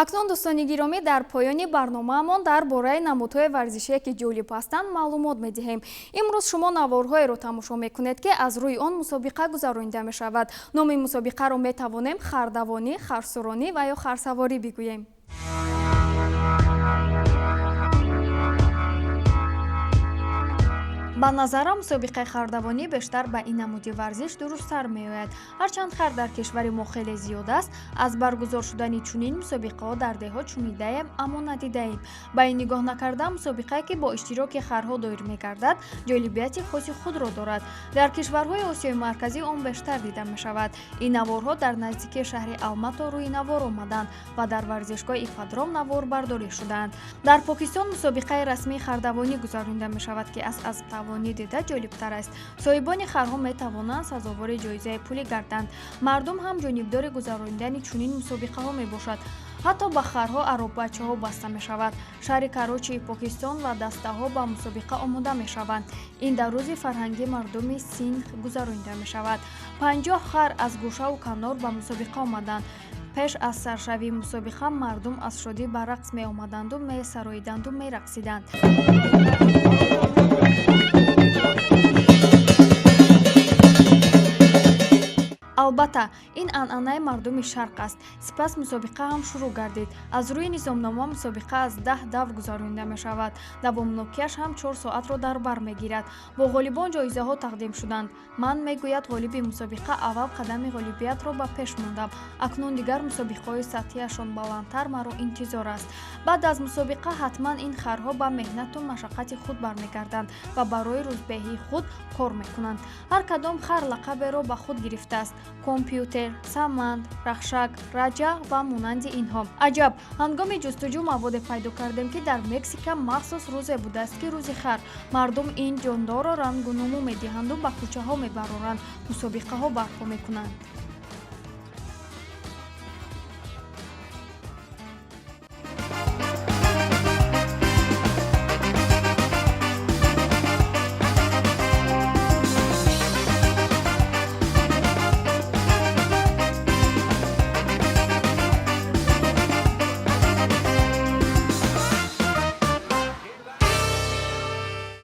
Акнун, дӯстони гиромӣ, дар поёни барномаамон дар бораи намудҳои варзишие, ки ҷолиб ҳастанд, маълумот медиҳем. Имрӯз шумо наворҳоеро тамошо мекунед, ки аз рӯи он мусобиқа гузаронида мешавад. Номи мусобиқаро метавонем хардавонӣ, харсуронӣ ва ё харсаворӣ бигӯем. Ба назарам, мусобиқаи хардавонӣ бештар ба ин намуди варзиш дурусттар меояд. Ҳарчанд хар дар кишвари мо хеле зиёд аст, аз баргузор шудани чунин мусобиқаҳо дар деҳот шунидаем, аммо надидаем. Ба ин нигоҳ накарда, мусобиқае, ки бо иштироки харҳо доир мегардад, ҷолибияти хоси худро дорад. Дар кишварҳои Осиёи Марказӣ он бештар дида мешавад. Ин наворҳо дар наздикии шаҳри Алмато рӯи навор омаданд ва дар варзишгоҳи ипподром наворбардорӣ шуданд. Дар Покистон мусобиқаи расмии хардавонӣ гузаронида мешавад, ки аз аспдавонӣ дида ҷолибтар аст. Соҳибони харҳо метавонанд сазовори ҷоизаи пулӣ гарданд. Мардум ҳам ҷонибдори гузаронидани чунин мусобиқаҳо мебошад. Ҳатто ба харҳо ароббачаҳо баста мешавад. Шаҳри Карочии Покистон ва дастаҳо ба мусобиқа омода мешаванд. Ин дар рӯзи фарҳангии мардуми Синдх гузаронида мешавад. 50 хар аз гӯшаву канор ба мусобиқа омаданд. Пеш аз саршавии мусобиқа мардум аз шодӣ ба рақс меомаданду месароиданду мерақсиданд. Албатта, ин анъанаи мардуми Шарқ аст. Сипас мусобиқа ҳам шурӯъ гардид. Аз рӯи низомнома мусобиқа аз 10 давр гузаронида мешавад. Давомнокиаш ҳам 4 соатро дар бар мегирад. Бо ғолибон ҷоизаҳо тақдим шуданд. Ман, мегӯяд ғолиби мусобиқа, аввал қадами ғолибиятро ба пеш мондам. Акнун дигар мусобиқаҳои сатҳиашон баландтар маро интизор аст. Баъд аз мусобиқа ҳатман ин харҳо ба меҳнату машаққати худ бармегарданд ва барои рӯзбеҳии худ кор мекунанд. Ҳар кадом хар лақаберо ба худ гирифтааст: Компютер, Саманд, Рахшак, Раҷа ва монанди инҳо. Аҷаб, ҳангоми ҷустуҷӯ маводе пайдо кардем, ки дар Мексика махсус рӯзе будааст, ки рӯзи хар. Мардум ин ҷондорро рангу нумӯ медиҳанду ба кӯчаҳо мебароранд, мусобиқаҳо барпо мекунанд.